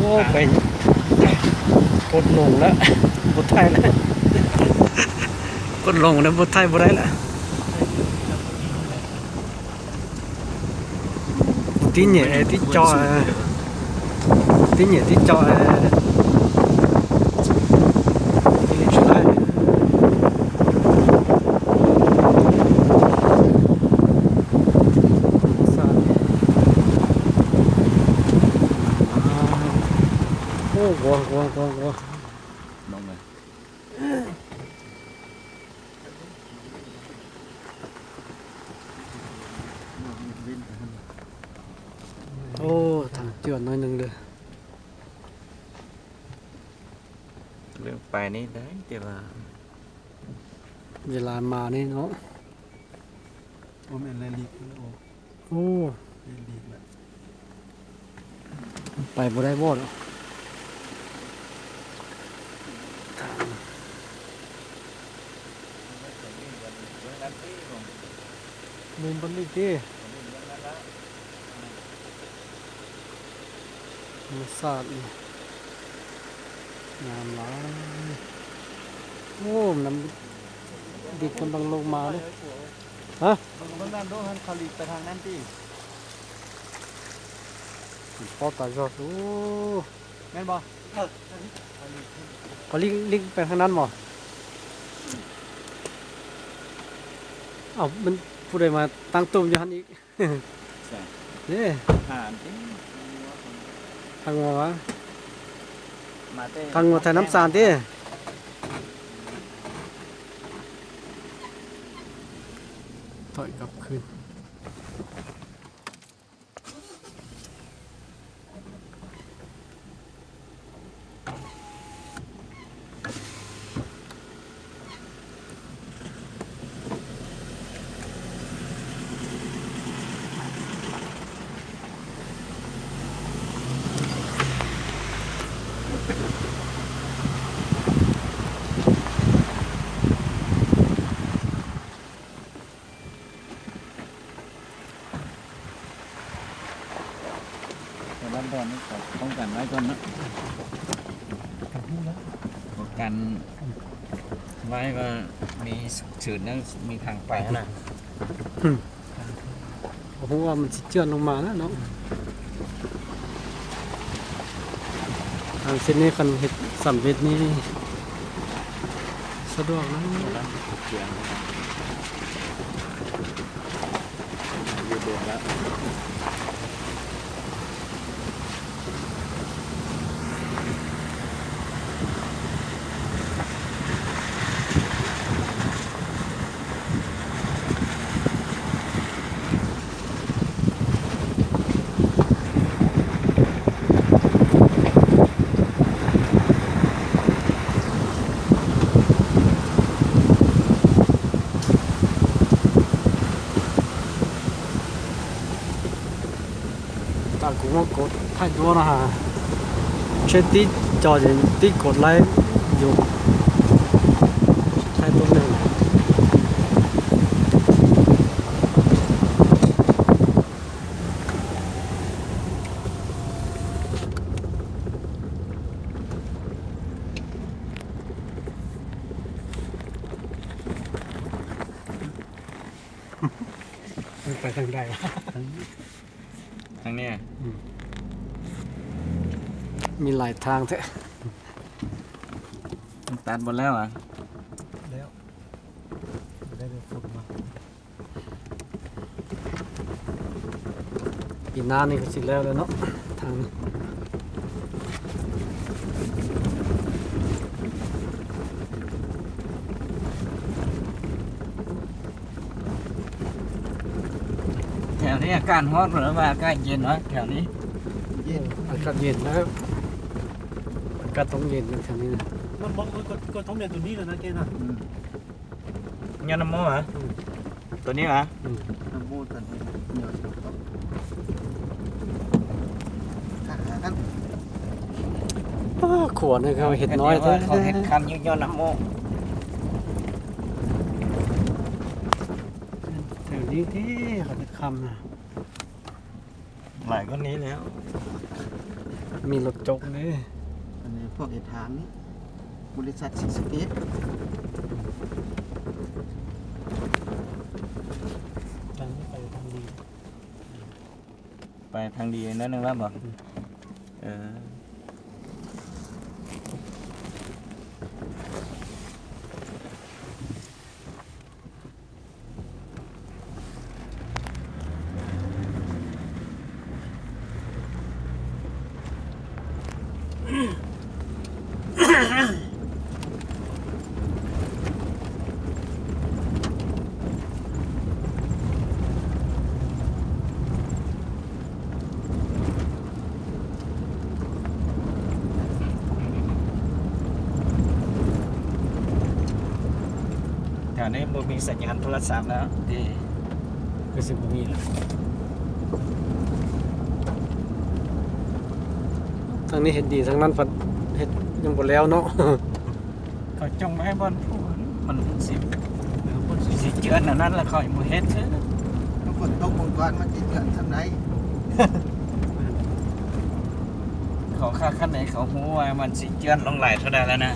ໂອ້ ໄປກົດລົງແລ້ວ ບໍ່ໄດ້ແລ້ວ ກົດລົງແລ້ວ ບໍ່ໄດ້ ບໍ່ໄດ້ແລ້ວ. ຕິແຫຍ່ຕິເຈາະ ຕິແຫຍ່ຕິເຈາະ ຕິລິນຊະໄລ. ໂອ້ ກົວ ກົວ ກົວ ກົວ ລົງເລີຍ. ໂອ້ ທາງຈວນໜ້ອຍໜຶ່ງເດີ ເລື່ອງໄປນີ້ໄດ້ ແຕ່ວ່າເວລາມານີ້ເນາະ ບໍ່ແມ່ນແລລິກ ໂອ້ ໄປບໍ່ໄດ້ບໍ່ເນາະ ທາງ ເບິ່ງບັນອີກຕິ ທຳມະຊາດນີ້ງາມຫຼາຍ. ໂອ້ ນ້ຳດິນກຳລັງລົງມາເດ້. ຮະ? ເບິ່ງນັ້ນດູ ຫັ້ນເຂົາຫຼີກໄປທາງນັ້ນຕິ ເປັນປໍຕາຍອດ. ໂອ້ ແມ່ນບໍ່? ເຂົາຫຼີກ ຫຼີກໄປທາງນັ້ນບໍ່? ເອົ້າ ມັນຜູ້ໃດມາຕັ້ງຕຸ້ມຢູ່ຫັ້ນອີກ? ເດ້ ຫານຕິ ທາງງົວຫວາ? ມາແຕ່ ທາງງົວໄທນ້ຳຊານຕິ? ຖອຍກັບຄືນ. ແຕ່ລະບ່ອນນີ້ກໍປ້ອງກັນໄວ້ກ່ອນເນາະ ກໍຮູ້ແລ້ວ ປ້ອງກັນໄວ້ວ່າມີສຸກເສີນ ຍັງມີທາງໄປຫັ້ນນະ. ບໍ່ຮູ້ວ່າມັນຊິເຈື່ອນລົງມານະເນາະ. ທາງເສັ້ນນີ້ຄັນເຮັດສຳເລັດນີ້ສະດວກນະ. ຢູ່ດົນລະ. ຕາກູມາກົດຖ່າຍຕົວນະຫາ ເຊັດຕິດຈໍເຢັນຕິດກົດໄລຢູ່ ຖ່າຍຕົວໜຶ່ງ. ມັນໄປທາງໃດວະ? ທາງນີ້ ອືມ ມີຫຼາຍທາງແທ້. ມັນຕັດໝົດແລ້ວຫວາ? ແລ້ວ ໄດ້ແຕ່ຂຸດມາ. ປີໜ້ານີ້ກໍຊິແລ້ວແລ້ວເນາະ ທາງນີ້. ແຖວນີ້ອາກາດຮ້ອນ ຫຼືວ່າອາກາດເຢັນວະ ແຖວນີ້? ເຢັນ ອາກາດເຢັນແລ້ວ ອາກາດຕ້ອງເຢັນແຖວນີ້ນະ. ມັນບໍ່ ມັນກໍ ກໍຕ້ອງແມ່ນຕົວນີ້ແຫຼະນະ ແກນະ. ອືມ. ຍ້ອນນ້ຳໂມຫວາ? ອືມ ຕົວນີ້ຫວາ? ອືມ ນ້ຳໂມຕົວນີ້ຍ້ອນ ອ້າ ຂົວນີ້ເຂົາເຮັດນ້ອຍແທ້ ເຂົາເຮັດຄັນຢູ່ຍ້ອນນ້ຳໂມ. ແຖວນີ້ເດ້ ເຂົາເຮັດຄັນນະ. ຫຼາຍກວ່ານີ້ແລ້ວ ມີລົດຈົກເດ້ ອັນນີ້ພວກເຮັດທາງນີ້ ບໍລິສັດສີສະເກດ ທາງນີ້ໄປທາງດີ ໄປທາງດີໜ້ອຍໜຶ່ງແລ້ວບໍ່? ອືມ ເອີ. ແຖວນີ້ບໍ່ມີສັນຍານໂທລະສັບແລ້ວຕິ? ຄືຊິບໍ່ມີແລ້ວ. ທາງນີ້ເຮັດດີ ທາງນັ້ນພັດເຮັດຍັງບໍ່ແລ້ວເນາະ. ເຂົາຈົ່ງໄວ້ບ່ອນຜູ້ມັນຊິ ເອີ ມັນຊິເຈື່ອນອັນນັ້ນລະ ເຂົາຍັງບໍ່ເຮັດເທື່ອ. ຝົນຕົກເມື່ອກ່ອນມັນຊິເຈື່ອນສ່ຳໃດ? ເຂົາຄາດຄະເນ ເຂົາຮູ້ວ່າມັນຊິເຈື່ອນລົງຫຼາຍເທົ່າໃດແລ້ວນະ.